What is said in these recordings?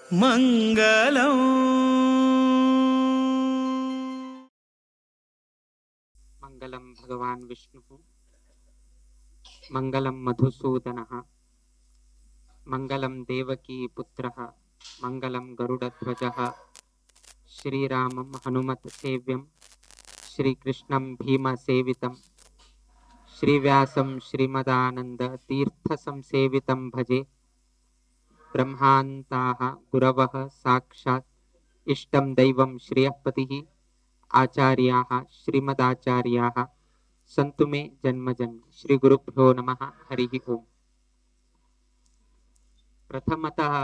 मंगलम। मंगलम भगवान विष्णु, मंगलम मधुसूदनः, मंगलम देवकी पुत्रः, मंगलम गरुडध्वजः, श्रीरामं हनुमत सेव्यं, श्रीकृष्णं भीमसेवितं, श्रीव्यासं श्रीमदानंद तीर्थ संसेवितं भजे। ब्रह्मांताः गुरवः साक्षात् इष्टं दैवं श्रेयःपतिः, आचार्याः श्रीमदाचार्याः सन्तु मे जन्म जन्म। श्री गुरुभ्यो नमः। हरिः ओम। प्रथमतः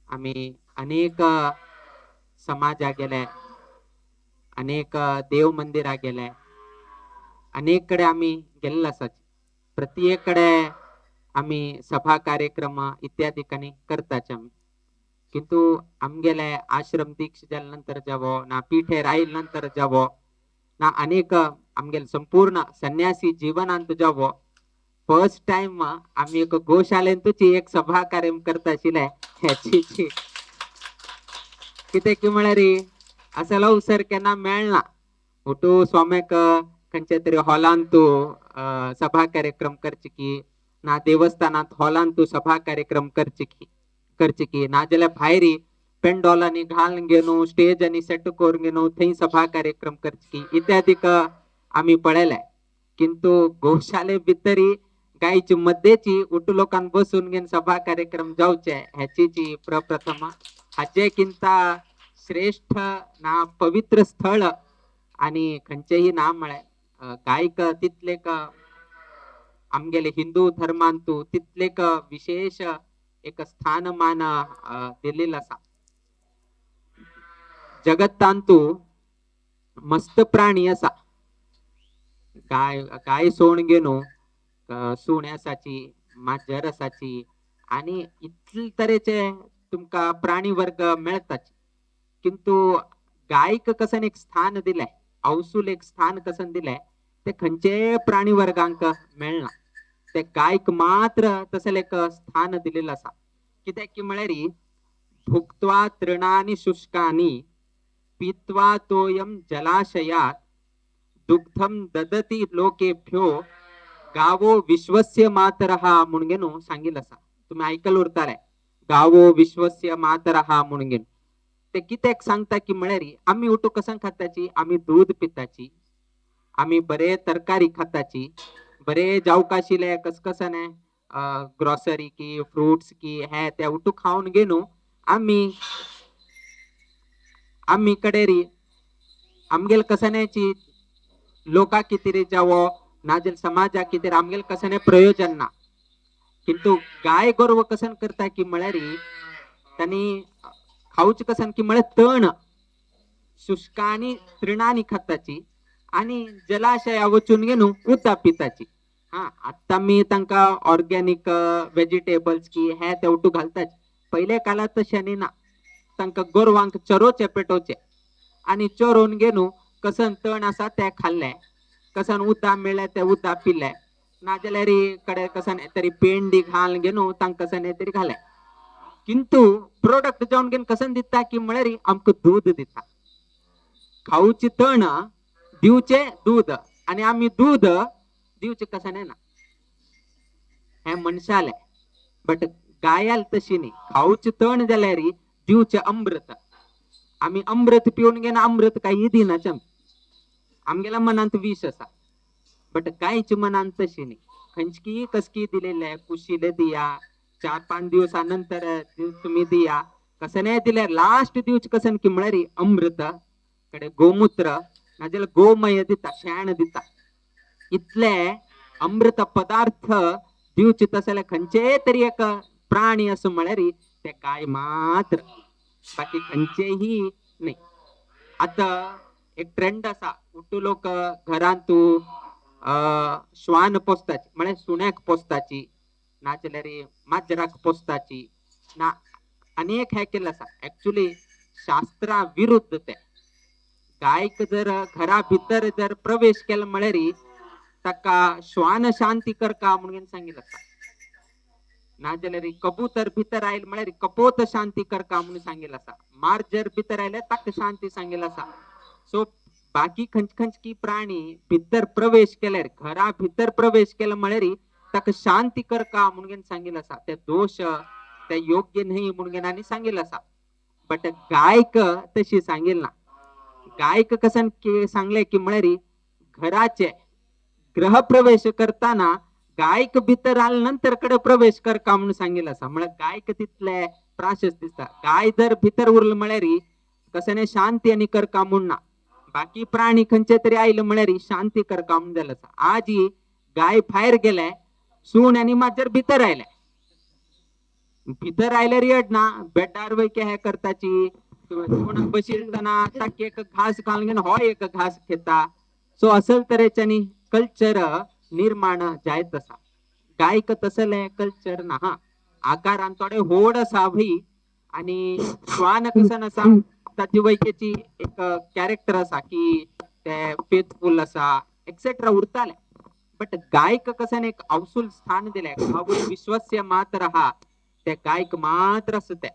आम्ही अनेक समाजा गेले, अनेक देव मंदिरा गेले, अनेक कडे आम्ही गेल्ले आसात। प्रत्येकडे आम्ही सभा कार्यक्रम इत्यादी कनी करताच आम्ही, किंतु आमगेले आश्रम दीक्षा जाल्या नंतर जावो ना पीठे राहिल नंतर जावो ना अनेक आमगेले संपूर्ण संन्यासी जीवनांत जावो फर्स्ट टाइम आम्ही एक गोशालेंतूच एक सभा कार्यक्रम करता आशिल्ले। ह्याची कितें की म्हळ्यार असो अवसर केन्ना मेळना। उठू स्वाम्याक खंयच्या तरी हॉलांत तूं सभा कार्यक्रम करचे की ना देवस्थानात हॉलांत तूं सभा कार्यक्रम करचे की ना जाल्यार भायर पेंडॉलांनी घालून घेवन स्टेज आनी सेट करून घेवन थंय सभा कार्यक्रम करचे की इत्यादी आमी पळयले। किंतु गोशाले भितरी गायची मध्येची उठू लोकांक बसून घेवन सभा कार्यक्रम जावचे ह्याची प्रप्रथम हाचे किंता श्रेष्ठ ना पवित्र स्थळ आणि खंयचेही ना म्हळ्यार गायक तितले आमगेले हिंदू धर्मांतू तितले विशेष एक स्थानमान दिलेलं आसा। जगत्तांतू मस्त प्राणी आसा, गाय गाय सोण घेवन सुणे आसाची, माजर आसाची आणि इतले तरेचे तुमकां प्राणी वर्ग मेळटात। किंतु गायक कसन एक स्थान दिलें, अवसूल एक स्थान कसन दिलें ते खंयचे प्राणी वर्गांक मेळना। ते गायक मात्र तसले एक स्थान दिलेलं आसा। कित्याक की म्हळ्यार भुक्त्वा तृणानि शुष्कानि पीत्वा तोयं जलाशयात् दुग्धं ददति लोकेभ्यो गावो विश्वस्य मातरः म्हणून घेवन सांगिल्लें आसा। तुमी आयकल उरताले गावो विश्वस्य मातरः म्हणून घेवन ते कित्याक सांगता की म्हळ्यार आमी उठू कसन खाताची, आमी दूध पिताची, आमी बरे तरकारी खाताची, बरे जावकाशिले कसकसने ग्रॉसरी की फ्रुट्स की हे ते उठू खावन घेवन आमी आमी कडेरी आमगेल कसण्याची लोका कितें जावो नाजाल्यार समाजा कितें आमगेल कसने प्रयोजन ना। किंतु गाय गोरव कसन करता की म्हळ्यार तांणी खावचे कसन की म्हळ्यार तण शुष्कानी तृणानी खाताची आणि जलाशया वचून घेवन उदक पिताची। हा आतां आमी तांकां ऑर्गेनीक वेजिटेबल्स की हे ते उठू घालतात, पयले काळार तशें न्ही ना। तांकां गोरवांक चरोवचे पेटोवचे आनी चरोवन घेवन कसन तण आसा ते खाल्ले, कसन उदक मेळ्ळें ते उदक पिले, नाजाल्यार कडे कसन तरी पेंडी घाल घेवन तांकां कसन तरी घाले। किंतु प्रोडक्ट जावन घेवन कसन दिता की म्हळ्यार आमकां दूद दिता, खावची तण दिवचे दूद आनी आमी दूद दिवचे कसन ना। हे मनशाले बट गायाल तशी न्ही, खावचे तण जाल्यार दिवचे अमृत। आमी अमृत पिवन घेवन अमृत काही दिना आमगेल्या मनांत विष आसा, बट गायच्या मनांत तशी न्ही। खंयची कसकी दिलेले कुशिले दिया, 4-5 दिवसानंतर तुम्ही दिया, कसं नाही दिल्यार लास्ट दिवचे कसन की म्हळ्यार अमृत कडे गोमूत्र नाजाल्यार गोमय दिता, शेण दिता। इतले अमृत पदार्थ दिवचे तसले खंयचे तरी एक प्राणी असो म्हळ्यार ते गाय मात्र, बाकी खंयचेही न्ही। आतां एक ट्रेंड आसा, उठू लोक घरांतू श्वान पोसताची म्हळ्यार सुण्याक पोसताची, नाजाल्यार माजराक पोसताची ना अनेक हे केल्लें आसा। एक्चुली शास्त्रा विरुद्ध ते गायक जर घरा भितर जर प्रवेश केलो म्हळ्यार ताका श्वान शांती करका म्हणून सांगिल्लें आसा। नाजाल्यार कबूतर भितर आयल म्हळ्यार कपोत शांती करका म्हणून सांगेल आसा. मार्जर भितर आयल्यार ताका शांती सांगेल आसा. सो बाकी खंच खंच की प्राणी भितर प्रवेश केल्यार, घरा भितर प्रवेश केला म्हळ्यार ताका शांती करका म्हणून सांगेल आसा. ते दोश ते योग्य न्हय म्हणून आनी सांगेल आसा. बट गायक तशी सांगेल ना. गायक कसन सांगले की म्हळ्यार घराचे गृहप्रवेश करताना गायक भितर आल्या नंतर कडे प्रवेश करका म्हणून सांगेल आसा. म्हळ्यार गायक तितले प्राशस दिसता. गाय जर भितर उरल म्हळ्यार कसने शांती आनी करका म्हूण ना. बाकी प्राणी खंयचे तरी आयले म्हळ्यार शांती करका म्हणून जालें आसा. आजी गाय भायर गेले, सूण आनी माजर भितर आयले. भितर आयल्यार येड ना बेड्डार वय हे करताची कोणाक बशिल्तना ताका एक घास घालून घेवन हो एक घास घेता. सो असल तरेच्यानी कल्चर निर्माण जायत आसा. गायक तसले कल्चर ना. हा आकारान थोडे होड आसा भई आनी श्वान कसन आसा ताची वैकेची एक कॅरेक्टर आसा की ते फेथफूल आसा एक्सेट्रा उरताले. बट गायक कसन एक अवसूल स्थान दिले विश्वस्य मात्र हा ते गायक मात्र आसा ते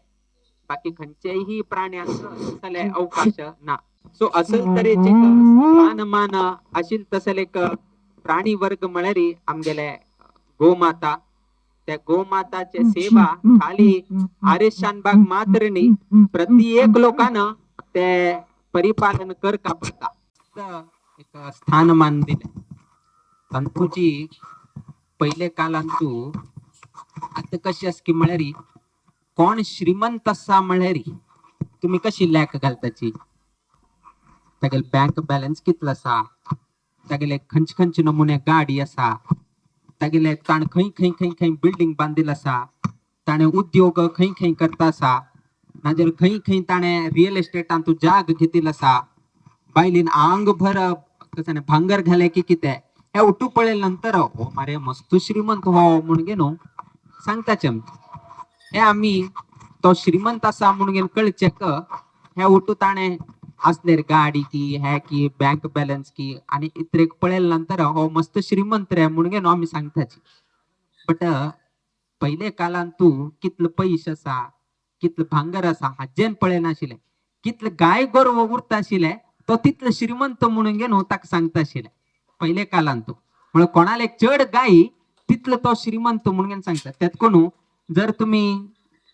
बाकी खंयचेही प्राण्यांक तसले अवकाश ना. सो असल तरेचे स्थानमान आशिल तसले एक प्राणी वर्ग म्हळ्यार आमगेले गोमाता. त्या गोमाताचे सेवा खाली आरेशानबाग मात्र न्ही प्रत्येक लोकांना ते परिपालन करका पडटा. एक स्थानमान दिले तंतूची पयले कालान तूं आतां कशी आसा की म्हळ्यार कोण श्रीमंत आसा म्हळ्यार तुमी कशी लेख घालताची, तागेले बँक बॅलन्स कितलो आसा, तागेले खंयचे खंयचे नमुने गाडी आसा, तागेले ताणें खंय खंय खंय खंय बिल्डींग बांदिल्लो आसा, ताणें उद्योग खंय खंय करता आसा, नाजाल्यार खंय खंय ताणें रियल इस्टेटांत जाग घेतिल्लो आसा, बायलेन आंगभर कशें भांगर घालें की कितें हे उठू पळयले नंतर हो मारे मस्त श्रीमंत हो म्हणून न्हू सांगताचे आमकां. हे आमी तो श्रीमंत आसा म्हणून कळचें हे उठू ताणें असले गाडी की हे की बँक बॅलन्स की आनी इतरेक पळयले नंतर हो मस्त श्रीमंत रे म्हणून न्हू आमी सांगताची. बट पयले कालान तूं कितलो पयश आसा कितलो भांगर आसा हाजेन पळयनाशिल्लें, कितले गाय गोरव उरता आशिल्ले तो तितलो श्रीमंत म्हणून न्हू ताका सांगता आशिल्ले पयले कालान तूं. म्हळ्यार कोणाले चड गायी तितलो तो श्रीमंत म्हणून सांगता. तेत कोणू जर तुमी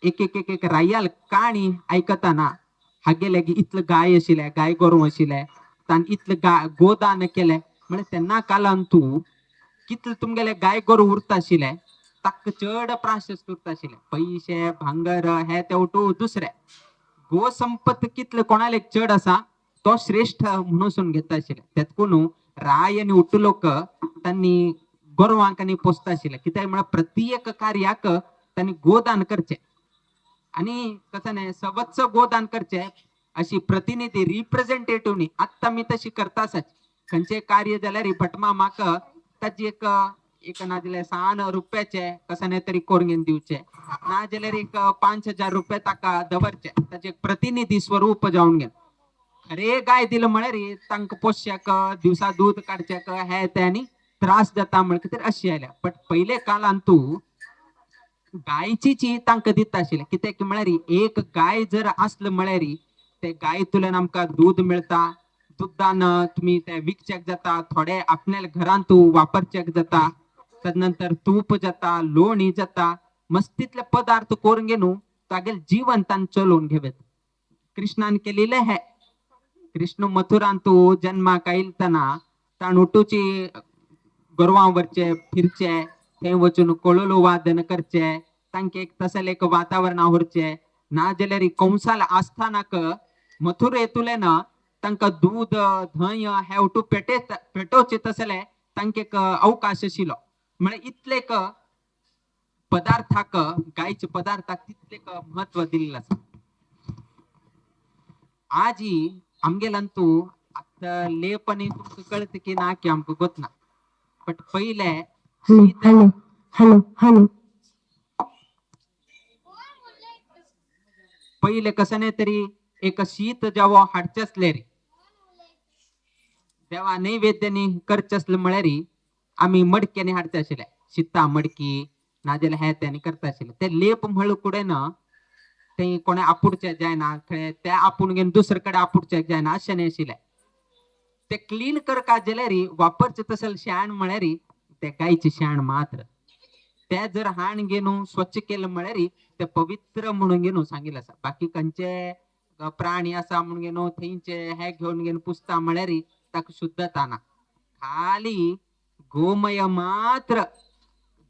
एक एक एक एक रायाल काणी आयकताना हागेले की इतले गाय आशिल्ले गाय गोरव आशिल्ले ताण इतले गाय गोदान केले म्हळ्यार तेन्ना कालान तूं कितले तुमगेले गाय गोरव उरता आशिल्ले ताका चड प्राशस्त उरता आशिल्ले. पयशे भांगर हे ते वटू दुसरे गोसंपत कितले कोणाले चड आसा तो श्रेष्ठ म्हणून घेता आशिल्ले. तेत कोणू राय आनी उट्टू लोक तांणी गोरवांक आनी पोसता आशिल्ले. कित्याक म्हळ्यार प्रत्येक कार्याक तांणी गोदान करचें आनी कसं न्ही सवत्स गोदान करचें अशी प्रतिनिधी रिप्रेझेंटेटिव्ह न्ही. आत्तां आमी तशी करता आसाच. खंयचें कार्य जाल्यार भटमा म्हाका ताजी एक एक नाजाल्यार सान रुपयाचे कशें न्ही तरी करून दिवचे नाजाल्यार एक 5,000 रुपया ताका दवरचे ताचे एक प्रतिनिधी स्वरूप जावन घेवन खरे गाय दिलं म्हळ्यार तांकां पोसच्याक दिवसा दूद काडच्याक हे ते आनी त्रास जाता म्हळ्यार कितें अशें आयल्या. बट पयले कालान तूं गायची तांकां दिता आशिल्लें. कित्याक म्हळ्यार एक गाय जर आसले म्हळ्यार ते गायतल्यान आमकां दूद मेळटा, दुदान तुमी ते विकच्याक जाता, थोडे आपल्या घरांत वापरच्याक जाता, तदनंतर तूप जाता, लोणी जाता, मस्तीतले पदार्थ करून घेवन तागेले जीवन तान चलोवन घेवेत. कृष्णान केलेले हे कृष्ण मथुरांतू जन्माक आयलतना ताण उठूची गोरवां व्हरचे फिरचे थंय वचून कोळलो वादन करचे तांकां एक तसलें एक वातावरण व्हरचें नाजाल्यार कंसाल आस्थानाक मथुरेंतल्यान तांकां दूद धंय हे वटू पेटे पेटोवचे तसले तांकां एक अवकाश आशिल्लो. म्हळ्यार इतले एक पदार्थाक गायच्या पदार्थाक तितले म्हत्व दिल्लें आसा. आजी आमगेल्यान तूं आतां लेप आनी तुमकां कळटा की ना की आमकां गोत ना. बट पयले हॅलो हॅलो हॅलो हॅलो पयले कसं नाही तरी एक शीत जेवो हाडचें आसलें रे देवा नैवेद्यानी करचें आसलें म्हळ्यार आमी मडक्यांनी हाडचे आशिल्ले. शिता मडकी नाजाल्यार हे तेणी करता आशिल्ले. ते लेप म्हळ्ळ कुडें ना ते कोणें आपुडचें जायना, ते आपूण घेवन दुसरे कडेन आपुडचें जायना अशें न्ही आशिल्लें. ते क्लीन करका जाल्यार वापरचें तसलें शेण म्हळ्यार ते गायचें शेण मात्र. ते जर हाण घेवन स्वच्छ केलें म्हळ्यार ते पवित्र म्हणून घेवन सांगिल्लें आसा. बाकी खंयचे प्राणी आसा म्हणून घेवन थंयचे हे घेवन घेवन पुसता म्हळ्यार ताका शुद्धता ना. खाली गोमय मात्र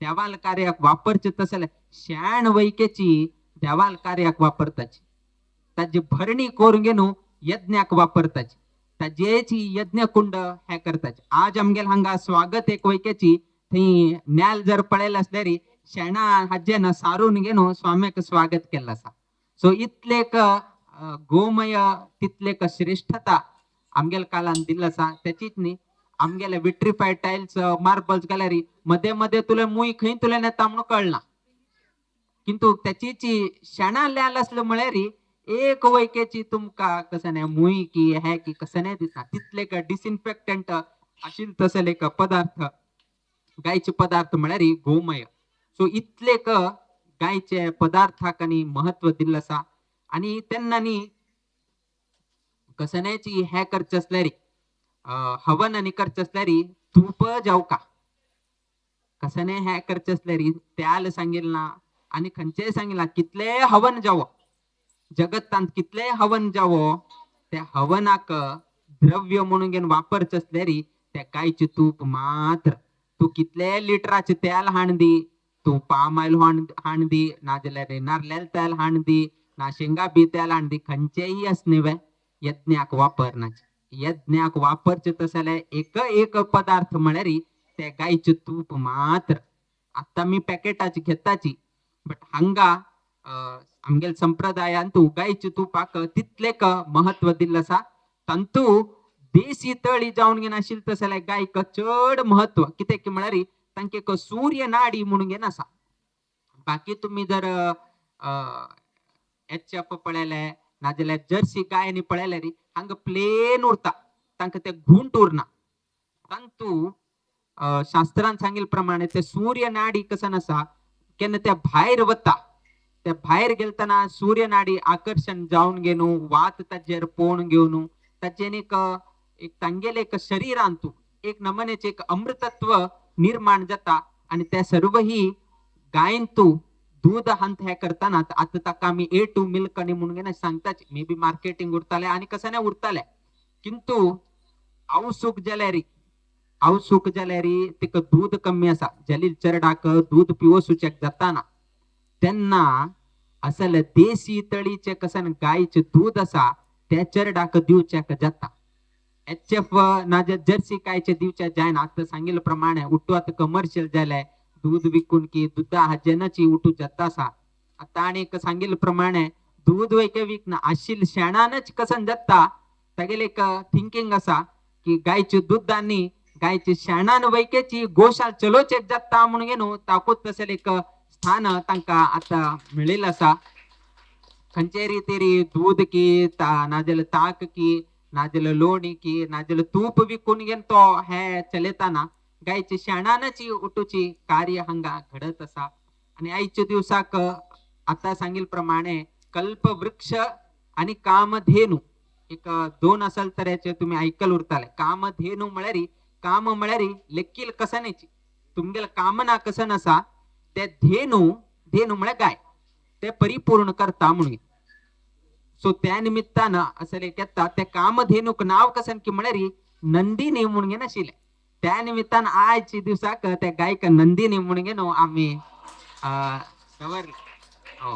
देवाल कार्याक वापरचें तसलें शेण वैकेची देवाल कार्याक वापरताची. ताजी भरणी करून घेवन यज्ञाक वापरताची. ताजेची यज्ञकुंड हे करताची. आज आमगेल हांगा स्वागत एक वैकेची थंय न्याल जर पळयलें आसल्यार शेणा हाजें ना सारून घेवन स्वाम्याक स्वागत केल्लें आसा. सो इतलेक गोमय तितलेक श्रेष्ठता आमगेल्या काळान दिल्लो आसा. तेचीच न्ही आमगेले विट्रीफायड टायल्स मार्बल्स घाल्यार मदें मदें तुले मूय खंय तुले येता म्हणून कळना, किंतु तेचीच शेणा ल्याल आसलें म्हळ्यार एक वैकेची तुमकां कसं न्ही मूय की हे की कसं न्ही दिसना. तितले डिसइन्फेक्टंट आशिल्ले तसले एक पदार्थ गायचे पदार्थ म्हळ्यार गोमय. सो इतले गायचे पदार्थाक आनी महत्व दिल्लें आसा. आनी तेन्ना न्ही कसण्याची हे करचें आसल्यार हवन आनी करचें आसल्यार तूप जावका. कसणे हे करचें आसल्यार त्याल सांगिल्लें ना आनी खंयचेय सांगिल्लें ना. कितलेंय हवन जावो जगतांत, कितलेंय हवन जावो त्या हवनाक द्रव्य म्हणून घेवन वापरचें आसल्यार त्या गायचें तूप मात्र. तूं कितलेय लिटराचें तेल हाण दी, तूं पाम ऑयल हाण दी, नाजाल्यार नारलेल तेल हाण दी, ना शेंगा बी तेल हाण दी, खंयचेय आसनी यज्ञाक वापरनाचे. यज्ञाक वापरचें तसलें एक एक पदार्थ म्हळ्यार ते गायचें तूप मात्र. आतां आमी पॅकेटाची घेताची, बट हांगा आमगेल्या संप्रदायांत गायचें तुपाक तितलेक महत्व दिल्लें आसा. तांतू देशी तळी जावन घेवन आशिल्लें तसलें गायक चड महत्व. कित्याक म्हळ्यार तांकां एक सूर्य नाडी म्हणून घेवन आसा. बाकी तुमी जर एच एफ पळयले नाजाल्यार जर्सी गायनी पळयल्यार हांगा प्लेन उरता, तांकां ते घुंट उरना. तांतू शास्त्रान सांगिल्ले प्रमाणे ते सूर्य नाडी कसन आसा केन्ना त्या भायर वता, त्या भायर गेलतना सूर्य नाडी आकर्शण जावन घेवन वात ताजेर पोण घेवन ताचेर एक एक तांगेले एक शरीरांतू एक नमनेचे एक अमृतत्व निर्माण जाता. आनी त्या सर्व ही गायंतू दूध हंत हे करताना आतां ताका आमी ए2 मिल्क आनी म्हणून घेवन सांगताची. मे बी मार्केटींग उरताले आनी कशें नाही उरताले, किंतु आवसूक जाल्यार आवसूक जाल्यार तिका दूद कमी आसा, जलील चरडाक दूद पिवोसूचेक जाताना तेन्ना असल देशी तळीचे कसन गायचे दूध आसा त्या चरडाक दिवच्याक जाता. एच एफ नाजाल्यार जर्सी गायचे दिवच्या जायना. आतां सांगिल्ले प्रमाणे उठू आतां कमर्शियल जाले दूध विकून की दुदा हाजेनाची उठू जाता आसा. आतां आनी एक सांगिल्ले प्रमाणे दूध वयके विकना आशिल्ले शेणानच कसन जाता. तागेले एक थिंकींग आसा की गायचे दुदांनी गायचे शेणान वैकेची गोशाल चलोवचेक जाता म्हणून न्हू ताकूच तसलें एक स्थान तांकां आतां मेळिल्लें आसा. खंयचे रितीरी दूद की नाजाल्यार ताक की नाजाल्यार लोणी की नाजाल्यार तूप विकून घेवन तो हे चलयतना गायचे शेणानच उठूची कार्य हांगा घडत आसा. आनी आयच्या दिवसाक आतां सांगिल्ले प्रमाणे कल्पवृक्ष आनी कामधेनू एक दोन असल तरेचे तुमी आयकल उरताले. कामधेनू म्हळ्यार काम म्हळ्यार लेकील कसनेची तुमगेले कामना कसन आसा ते धेनू, धेनू म्हळ्यार गाय, ते परिपूर्ण करता म्हणून. सो त्या निमित्तान असं एक येता त्या कामधेनूक नाव कसन की म्हळ्यार नंदिनी म्हणून घेवन आशिल्लें. त्या निमित्तान आयच्या दिवसाक त्या गायक नंदिनी म्हणून घेवन आमी दवरलें. हो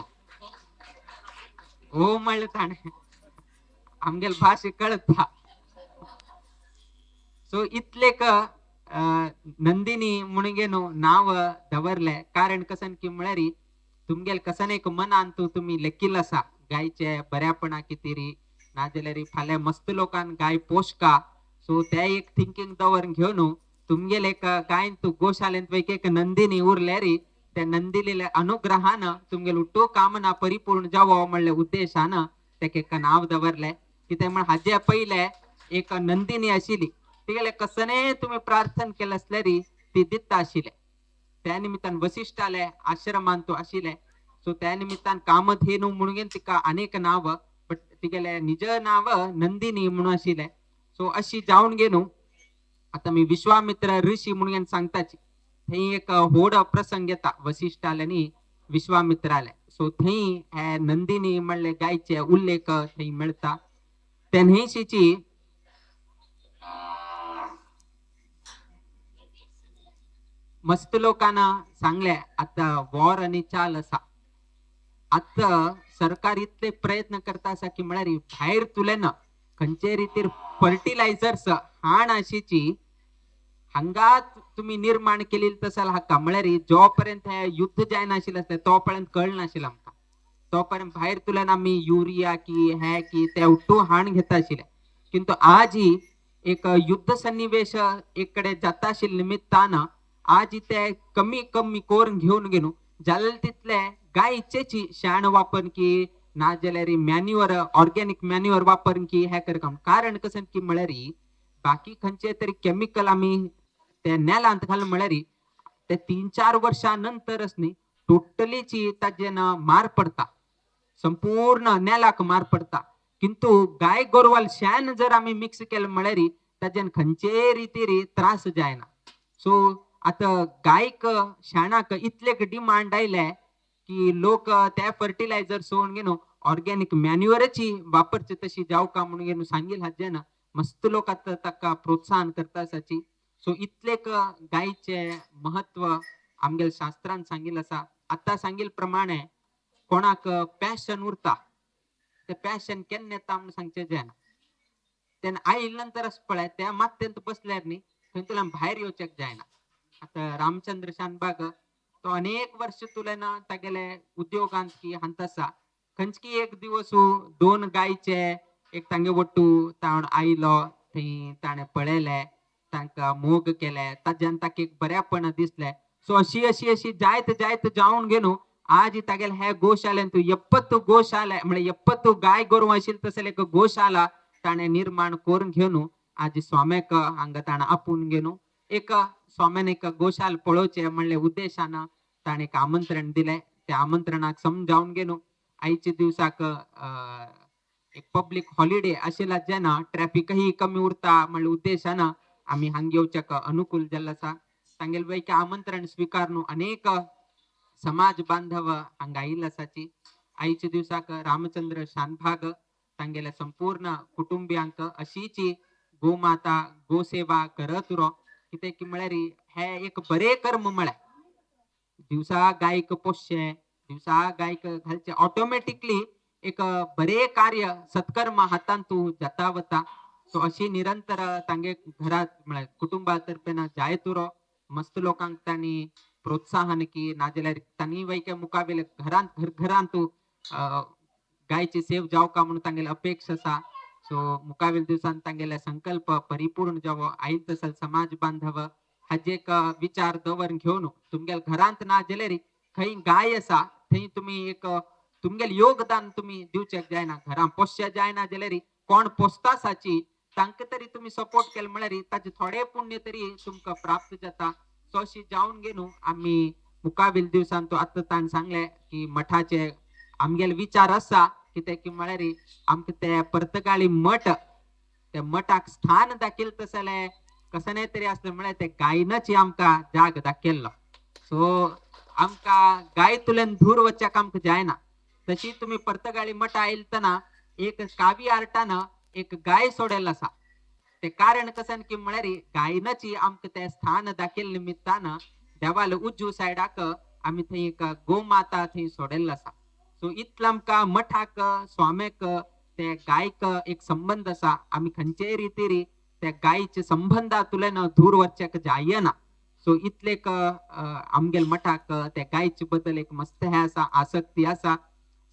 हो म्हणलें ताणें आमगेले भाशे कळता. सो इतलेक नंदिनी म्हणून घेवन नांव दवरलें. कारण कसन की म्हळ्यार तुमगेले कसन एक मनान तूं तुमी लेकील आसा गायचे बऱ्यापणा कितेरी नाजाल्यार फाल्यां मस्त लोकान गाय पोशका. सो ते एक थिंकींग दवर घेवन तुमगेले एक गायन तूं गोशालेंत वैक एक नंदिनी उरल्यार त्या नंदिनील्या अनुग्रहान तुमगेले उठो कामना परिपूर्ण जावो म्हणले उद्देशान तेका एक नांव दवरलें. कित्याक म्हण हाजे पयले एक नंदिनी आशिल्ली, तिगेले कसने तुमी प्रार्थना केलें आसल्यार ती दिता आशिल्लें. त्या निमित्तान वसिष्ठाले आश्रमान तो आशिल्ले. सो त्या निमित्तान कामधेनू म्हणून तिका अनेक नाव, बट तिगेले निज नाव नंदिनी म्हणून आशिल्ले. सो अशी जावन घेनु आता मी विश्वामित्र ऋषी म्हणून सांगताची थंय एक व्हड प्रसंग येता वसिष्ठाले नी विश्वामित्राले. सो थंय हे नंदिनी म्हणले गायचे उल्लेख थंय मेळता. ते न्हंयशीची मस्त लोकांना सांगले आता वॉर आणि चाल असा, आता सरकार इतले प्रयत्न करता आसा की म्हळ्यार भायर तुले ना खंयचे रितीर फर्टिलायझर्स हाण आशिची हांगा तुम्ही निर्माण केली तसाल हाका म्हळ्यार जो पर्यंत हे युद्ध जायनाशिल्लें आसलें तो पर्यंत कळनाशिल्लें आमकां, तो पर्यंत भायर तुल्यान आमी युरिया की हे की ते उट्टू हाण घेता आशिल्ले. किंतु आजही एक युद्ध सन्निवेश एक कडेन जाता आशिल्ले निमित्तान आज ते कमी कमी करून घेवन घेवन जाले तितले गायचेची शेण वापर की ना जाल्यार मॅन्युअर ऑर्गेनिक मॅन्युअर वापर की हे करता. कारण कशें की म्हळ्यार बाकी खंयचे तरी केमिकल आमी ते नेलांत घाल म्हळ्यार ते 3-4 वर्षां नंतरच न्ही टोटलीची ताजें ना मार पडता, संपूर्ण नेलाक मार पडता. किंतु गाय गोरवाल शेण जर आमी मिक्स केलें म्हळ्यार ताजेन खंयचे रितीर त्रास जायना. सो आतां गायक शेणाक इतले डिमांड आयले की लोक ते फर्टिलायझर सोडून घेवन ऑर्गेनिक मॅन्युअराची वापरचे तशी जावका म्हणून घेवन सांगील हाजें ना मस्त लोक आतां ताका प्रोत्साहन करता आसाची. सो इतलेक गायचें महत्व आमगेल्या शास्त्रान सांगिल्लें आसा. आतां सांगिल्ले प्रमाणे कोणाक पॅशन उरता ते पॅशन केन्ना येता म्हणून सांगचें जायना. तेन्ना आयले नंतरच पळय त्या मात्यांत बसल्यार न्ही थंय तुला भायर येवचें जायना. आतां रामचंद्र शानबाग तो अनेक वर्ष तुलना तागेले उद्योगांत की हांत आसा. खंयची एक दिवस 2 गायचे एक तांगे वट्टू ताण आयलो थंय ताणें पळयलें तांकां मोग केले ताज्यान ताका एक बऱ्यापण दिसलें. सो अशी अशी अशी जायत जायत जावन घेवन आज तागेले हे गोशालेन तूं 70 गोशाले म्हळ्यार 70 गाय गोरवां आशिल्ली तसले एक गोशाला ताणें निर्माण करून घेवन आज स्वाम्याक हांगा ताणें आपोवन घेवन एक स्वाम्यान एक गोशाल पळोवचें म्हणले उद्देशान ताणें एक आमंत्रण दिलें. त्या आमंत्रणाक समजावन घेवन आयच्या दिवसाक एक पब्लीक हॉलिडे आशिल्ला जेन्ना ट्रॅफिकही कमी उरता म्हणले उद्देशान आमी हांगा येवच्याक अनुकूल जाल्लो आसा. तांगेले वयके आमंत्रण स्विकारून अनेक समाज बांधव हांगा आयिल्ले आसाची. आयच्या दिवसाक रामचंद्र शानभाग तांगेल्या संपूर्ण कुटुंबियांक अशीची गोमाता गोसेवा करत उरो. कितें की म्हळ्यार हे एक बरें कर्म म्हळ्यार दिवसा गायक पोसचें दिवसा गायक घालचें ऑटोमॅटिकली एक बरें कार्य सत्कर्म हातान तूं जाता वता. सो अशी निरंतर तांगे घरात म्हळ्यार कुटुंबा तर्फेन जायत उरो. मस्त लोकांक तांणी प्रोत्साहन की नाजाल्यार तांणी वयके मुखावेले घरांत घर घरांत गायची सेव जावका म्हणून तांगेले अपेक्षा आसा. सो मुखावेल दिवसान तांगेले संकल्प परिपूर्ण जावो. आयल तसल समाज बांधव हाजे एक विचार दवर घेवन तुमगेले घरांत ना जाल्यार खंय गाय आसा थंय तुमी एक तुमगेले योगदान तुमी दिवचें जायना. घरां पोसचें जायना जाल्यार कोण पोसता आसाची तांकां तरी तुमी सपोर्ट केले म्हळ्यार ताचे थोडे पुण्य तरी तुमकां प्राप्त जाता. सो अशी जावन घेवन आमी मुखावेल दिवसान तो आतां ताणें सांगलें की मठाचे आमगेले विचार आसा कितें की म्हळ्यार आमकां ते पर्तगाळी मठ त्या मठाक स्थान दाखयलें तसलें कसलें तरी आसलें म्हळ्यार ते गायनाची आमकां जाग दाखयल्लो. सो आमकां गाय तुल्यान धूर वचच्याक आमकां जायना. तशी तुमी पर्तगाळी मठा आयलतना एक कावी आर्टान एक गाय सोडलेलो आसा. ते कारण कशें की म्हळ्यार गायनाची आमकां तें स्थान दाखयले निमित्तान देवाल उजू सायडाक आमी थंय एक गोमाता थंय सोडलेलो आसा. सो इतलो आमकां मठाक स्वाम्याक ते गायक एक संबंद आसा. आमी खंयचेय रितीर त्या गायचे संबंदांतल्यान दूर वचच्याक जायना. सो इतलेक आमगेल मठाक त्या गायचे बद्दल एक मस्त हें आसा, आसक्ती आसा.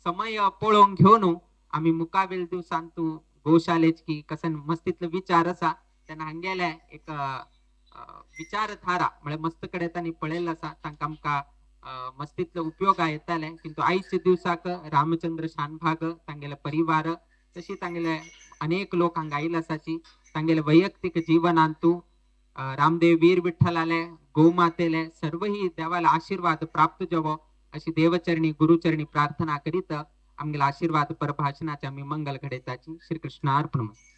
समय पळोवन घेवन आमी मुखावेल दिवसान तूं गोशालेच की कशें मस्तीतलो विचार आसा तेन्ना हांगेले एक विचारधारा म्हळ्यार मस्त कडेन तांणी पळयल्लो आसा. तांकां आमकां मस्तीतलो उपयोग येताले. किंतु आयच्या दिवसाक रामचंद्र शानभाग तांगेले परिवार तशी तांगेले अनेक लोक हांगा आयिल्ले आसाची. तांगेले वैयक्तीक जिवनांतू रामदेव वीर विठ्ठलाले गोमातेले सर्वही देवाला आशीर्वाद प्राप्त जावो अशी देवचरणी गुरुचरणी प्रार्थना करीत आमगेला आशीर्वाद परभाषणाचे आम्ही मंगल घडयताची. श्रीकृष्णार्पणमस्तु.